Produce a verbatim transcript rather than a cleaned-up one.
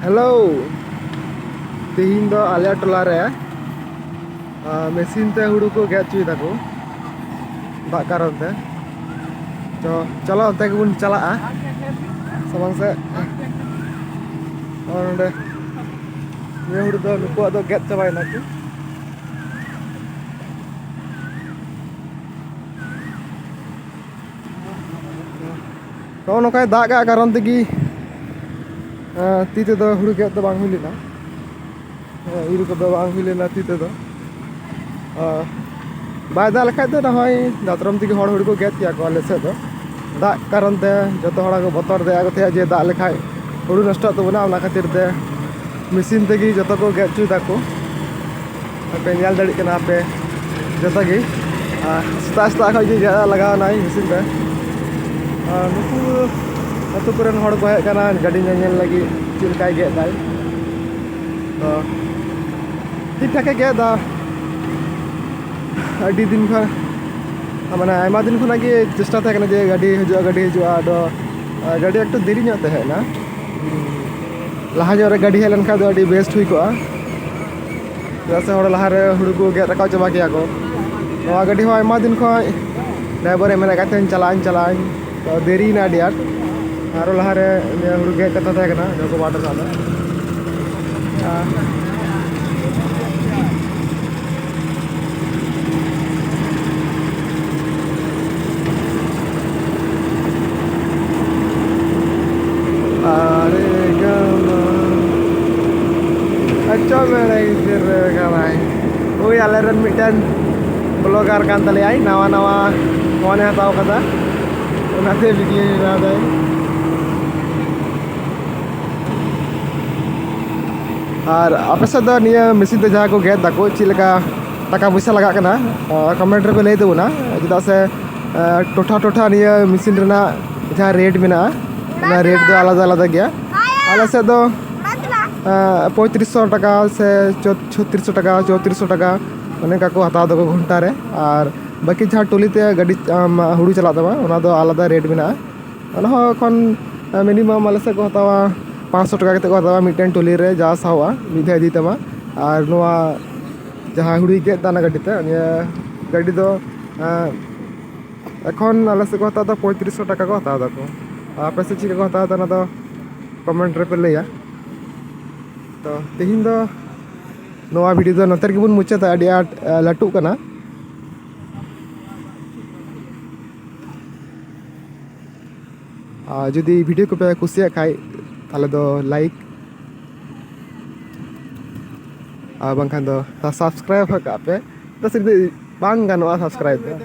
Hello, ᱛᱮᱦᱮᱧ ᱫᱚ ᱟᱞᱮ ᱴᱚᱞᱟ ᱨᱮ, ᱟᱸ, ᱢᱮᱥᱤᱱ ᱛᱮ ᱦᱩᱲᱩ ᱠᱚ ᱜᱮᱫ ᱦᱚᱪᱚᱭ ᱫᱟᱠᱚ ᱫᱟᱜ ᱠᱟᱨᱚᱱ ᱛᱮ᱾ ᱛᱚ ᱪᱚᱞᱚ, ᱚᱱᱛᱮ ᱜᱮᱵᱚᱱ ᱪᱟᱞᱟᱜᱼᱟ ᱥᱟᱢᱟᱝ ᱥᱮᱫ᱾ ᱟᱨ ᱱᱚᱰᱮ ᱱᱤᱭᱟᱹ ᱦᱩᱲᱩ ᱫᱚ ᱱᱩᱠᱩᱣᱟᱜ ᱫᱚ ᱜᱮᱫ ᱪᱟᱵᱟᱭᱮᱱᱟ ᱠᱚ᱾ ᱱᱚᱜᱼᱚ ᱱᱚᱝᱠᱟᱭ ᱫᱟᱜ ᱠᱟᱜ ᱠᱟᱨᱚᱱ ᱛᱮᱜᱮ, ᱮᱸ, ᱛᱤ ᱛᱮᱫᱚ ᱦᱩᱲᱩ ᱜᱮᱫ ᱫᱚ ᱵᱟᱝ ᱦᱩᱭ ᱞᱮᱱᱟ᱾ ᱦᱮᱸ, ᱤᱨ ᱠᱚᱫᱚ ᱵᱟᱝ ᱦᱩᱭ ᱞᱮᱱᱟ ᱛᱤ ᱛᱮᱫᱚ᱾ ᱟᱨ ᱵᱟᱭ ᱫᱟᱜ ᱞᱮᱠᱷᱟᱡ ᱫᱚ ᱱᱚᱜᱼᱚᱭ ᱫᱟᱛᱨᱚᱢ ᱛᱮᱜᱮ ᱦᱚᱲ ᱦᱩᱲᱩ ᱠᱚ ᱜᱮᱫ ᱠᱮᱭᱟ ᱠᱚ ᱟᱞᱮ ᱥᱮᱫ ᱫᱚ᱾ ᱫᱟᱜ ᱠᱟᱨᱚᱱ ᱛᱮ ᱡᱚᱛᱚ ᱦᱚᱲ ᱠᱚ ᱵᱚᱛᱚᱨ ᱫᱟᱭᱟ ᱠᱚ ᱛᱟᱦᱮᱸᱫ ᱡᱮ ᱫᱟᱜ ᱞᱮᱠᱷᱟᱡ ᱦᱩᱲᱩ ᱱᱚᱥᱴᱚᱜ ᱛᱟᱵᱚᱱᱟ, ᱚᱱᱟ ᱠᱷᱟᱹᱛᱤᱨ ᱛᱮ ᱢᱮᱥᱤᱱ ᱛᱮᱜᱮ ᱡᱚᱛᱚ ᱠᱚ ᱜᱮᱫ ᱦᱚᱪᱚᱭ ᱫᱟᱠᱚ᱾ ᱟᱯᱮ ᱧᱮᱞ ᱫᱟᱲᱮᱭᱟᱜ ᱠᱟᱱᱟ ᱯᱮ ᱡᱚᱛᱚ ᱜᱮ᱾ ᱟᱨ ᱥᱮᱛᱟᱜ ᱥᱮᱛᱟᱜ ᱠᱷᱚᱡ ᱜᱮ ᱜᱮᱫ ᱞᱟᱜᱟᱣ ᱮᱱᱟᱭ ᱢᱮᱥᱤᱱ ᱛᱮ᱾ ᱟᱨ ᱱᱩᱠᱩ ᱟᱹᱛᱩ ᱠᱚᱨᱮᱱ ᱦᱚᱲ ᱠᱚ ᱦᱮᱡ ᱟᱠᱟᱱᱟ ᱜᱟᱹᱰᱤ ᱧᱮᱧᱮᱞ ᱞᱟᱹᱜᱤᱫ, ᱪᱮᱫ ᱞᱮᱠᱟᱭ ᱜᱮᱫ ᱫᱟᱭ᱾ ᱛᱚ ᱴᱷᱤᱠ ᱴᱷᱟᱠ ᱮ ᱜᱮᱫ ᱫᱟ᱾ ᱟᱹᱰᱤ ᱫᱤᱱ ᱠᱷᱚᱱ, ᱢᱟᱱᱮ ᱟᱭᱢᱟ ᱫᱤᱱ ᱠᱷᱚᱱᱟᱜ ᱜᱮ ᱪᱮᱥᱴᱟ ᱛᱟᱦᱮᱸ ᱠᱟᱱᱟ ᱡᱮ ᱜᱟᱹᱰᱤ ᱦᱤᱡᱩᱜᱼᱟ, ᱜᱟᱹᱰᱤ ᱦᱤᱡᱩᱜᱼᱟ, ᱟᱫᱚ, ᱟᱨ ᱜᱟᱹᱰᱤ ᱮᱠᱴᱩ ᱫᱮᱨᱤ ᱧᱚᱜ ᱛᱮ ᱦᱮᱡ ᱮᱱᱟ᱾ ᱞᱟᱦᱟ ᱧᱚᱜ ᱨᱮ ᱜᱟᱹᱰᱤ ᱦᱮᱡ ᱞᱮᱱᱠᱷᱟᱱ ᱫᱚ ᱟᱹᱰᱤ ᱵᱮᱥᱴ ᱦᱩᱭ ᱠᱚᱜᱼᱟ, ᱪᱮᱫᱟᱜ ᱥᱮ ᱦᱚᱲ ᱞᱟᱦᱟᱨᱮ ᱦᱩᱲᱩ ᱠᱚ ᱜᱮᱫ ᱨᱟᱠᱟᱵ ᱪᱟᱵᱟ ᱠᱮᱭᱟ ᱠᱚ᱾ ᱱᱚᱣᱟ ᱜᱟᱹᱰᱤ ᱦᱚᱸ ᱟᱭᱢᱟ ᱫᱤᱱ ᱠᱷᱚᱱ ᱰᱨᱟᱭᱵᱷᱟᱨᱮ ᱢᱮᱱᱮᱫ ᱠᱟᱱ ᱛᱟᱦᱮᱸᱫ, "ᱪᱟᱞᱟᱜ ᱟᱹᱧ, ᱪᱟᱞᱟᱜ ᱟᱹᱧ", ᱛᱚ ᱫᱮᱨᱤᱭᱮᱱᱟ ᱟᱹᱰᱤ ᱟᱸᱴ᱾ ᱟᱨᱚ ᱞᱟᱦᱟᱨᱮ ᱱᱤᱭᱟᱹ ᱦᱩᱲᱩ ᱜᱮᱫ ᱠᱟᱛᱷᱟ ᱛᱟᱦᱮᱸ ᱠᱟᱱᱟ, ᱱᱤᱭᱟᱹ ᱠᱚ ᱵᱟᱴ ᱨᱮᱱᱟᱜ ᱫᱚ᱾ ᱟᱨ ᱟᱨᱮ ᱜᱟᱢᱟ᱾ ᱟᱪᱪᱷᱟ, ᱢᱮᱲᱟ ᱜᱤᱫᱽᱨᱟᱹ ᱠᱟᱱᱟᱭ᱾ ᱳᱭ ᱟᱞᱮᱨᱮᱱ ᱢᱤᱫᱴᱮᱱ ᱵᱞᱚᱜᱟᱨ ᱠᱟᱱ ᱛᱟᱞᱮᱭᱟᱭ, ᱱᱟᱣᱟ ᱱᱟᱣᱟ ᱯᱷᱳᱱᱮ ᱦᱟᱛᱟᱣ ᱠᱟᱫᱟ, ᱚᱱᱟᱛᱮ ᱵᱷᱤᱰᱤᱭᱳ ᱵᱮᱱᱟᱣ ᱫᱟᱭ᱾ ᱟᱨ ᱟᱯᱮ ᱥᱮᱫ ᱫᱚ ᱱᱤᱭᱟᱹ ᱢᱮᱥᱤᱱ ᱛᱮ ᱡᱟᱦᱟᱸ ᱠᱚ ᱜᱮᱫ ᱫᱟᱠᱚ, ᱪᱮᱫ ᱞᱮᱠᱟ ᱴᱟᱠᱟ ᱯᱚᱭᱥᱟ ᱞᱟᱜᱟᱜ ᱠᱟᱱᱟ, ᱟᱸ, ᱠᱚᱢᱮᱱᱴ ᱨᱮᱯᱮ ᱞᱟᱹᱭ ᱛᱟᱵᱚᱱᱟ, ᱪᱮᱫᱟᱜ ᱥᱮ, ᱟᱸ, ᱴᱚᱴᱷᱟ ᱴᱚᱴᱷᱟ ᱱᱤᱭᱟᱹ ᱢᱮᱥᱤᱱ ᱨᱮᱱᱟᱜ ᱡᱟᱦᱟᱸ ᱨᱮᱴ ᱢᱮᱱᱟᱜᱼᱟ, ᱚᱱᱟ ᱨᱮᱴ ᱫᱚ ᱟᱞᱟᱫᱟ ᱟᱞᱟᱫᱟ ᱜᱮᱭᱟ᱾ ᱟᱞᱮ ᱥᱮᱫ ᱫᱚ, ᱟᱸ, ᱯᱚᱸᱭᱛᱨᱤᱥ ᱥᱚ ᱴᱟᱠᱟ ᱥᱮ ᱪᱷᱚ-, ᱪᱷᱚᱛᱨᱤᱥ ᱥᱚ ᱴᱟᱠᱟ, ᱪᱚᱣᱛᱨᱤᱥ ᱥᱚ ᱴᱟᱠᱟ, ᱚᱱᱮ ᱚᱱᱠᱟ ᱠᱚ ᱦᱟᱛᱟᱣ ᱫᱟᱠᱚ ᱜᱷᱚᱱᱴᱟ ᱨᱮ᱾ ᱟᱨ ᱵᱟᱹᱠᱤ ᱡᱟᱦᱟᱸ ᱴᱚᱞᱤ ᱛᱮ ᱜᱟᱹᱰᱤ, ᱟᱢ, ᱦᱩᱲᱩ ᱪᱟᱞᱟᱜ ᱛᱟᱢᱟ, ᱚᱱᱟ ᱫᱚ ᱟᱞᱟᱫᱟ ᱨᱮᱴ ᱢᱮᱱᱟᱜᱼᱟ᱾ ᱚᱱᱟ ᱦᱚᱸ ᱮᱠᱷᱚᱱ, ᱟᱸ, ᱢᱤᱱᱤᱢᱟᱢ ᱟᱞᱮ ᱥᱮᱫ ᱠᱚ ᱦᱟᱛᱟᱣᱟ, ᱯᱟᱸᱪᱥᱚ ᱴᱟᱠᱟ ᱠᱟᱛᱮ ᱠᱚ ᱦᱟᱛᱟᱣᱟ ᱢᱤᱫᱴᱮᱱ ᱴᱚᱞᱤ ᱨᱮ, ᱡᱟ ᱥᱟᱦᱚᱵᱼᱟ ᱢᱤᱫ ᱫᱷᱟᱣ ᱤᱫᱤ ᱛᱟᱢᱟ᱾ ᱟᱨ ᱱᱚᱣᱟ ᱡᱟᱦᱟᱸ ᱦᱩᱲᱩᱭ ᱜᱮᱫ ᱫᱟ ᱚᱱᱟ ᱜᱟᱹᱰᱤ ᱛᱮ, ᱱᱤᱭᱟᱹ ᱜᱟᱹᱰᱤ ᱫᱚ, ᱮᱸ, ᱮᱠᱷᱚᱱ ᱟᱞᱮ ᱥᱮᱫ ᱠᱚ ᱦᱟᱛᱟᱣ ᱮᱫᱟ ᱯᱚᱸᱭᱛᱨᱤᱥ ᱥᱚ ᱴᱟᱠᱟ ᱠᱚ ᱦᱟᱛᱟᱣ ᱮᱫᱟ ᱠᱚ᱾ ᱟᱯᱮ ᱥᱮᱫ ᱪᱮᱫ ᱞᱮᱠᱟ ᱠᱚ ᱦᱟᱛᱟᱣ ᱮᱫᱟ ᱚᱱᱟ ᱫᱚ ᱠᱚᱢᱮᱱᱴ ᱨᱮᱯᱮ ᱞᱟᱹᱭᱟ᱾ ᱛᱚ ᱛᱮᱦᱮᱧ ᱫᱚ ᱱᱚᱣᱟ ᱵᱷᱤᱰᱤᱭᱳ ᱫᱚ ᱱᱚᱛᱮ ᱨᱮᱜᱮ ᱵᱚᱱ ᱢᱩᱪᱟᱹᱫᱟ, ᱟᱹᱰᱤ ᱟᱸᱴ, ᱮ, ᱞᱟᱹᱴᱩᱜ ᱠᱟᱱᱟ᱾ ᱟᱨ ᱡᱩᱫᱤ ᱵᱷᱤᱰᱤᱭᱳ ᱠᱚᱯᱮ ᱠᱩᱥᱤᱭᱟᱜ ᱠᱷᱟᱡ, ᱛᱟᱦᱚᱞᱮ ᱫᱚ ᱞᱟᱭᱤᱠ ᱟᱨ ᱵᱟᱝᱠᱷᱟᱱ ᱫᱚ ᱥᱟᱵᱥᱠᱨᱟᱭᱤᱵ ᱠᱟᱜ ᱯᱮ᱾ ᱪᱮᱫᱟᱜ ᱥᱮ ᱵᱟᱝ ᱜᱟᱱᱚᱜᱼᱟ ᱥᱟᱵᱥᱠᱨᱟᱭᱤᱵ ᱫᱚ᱾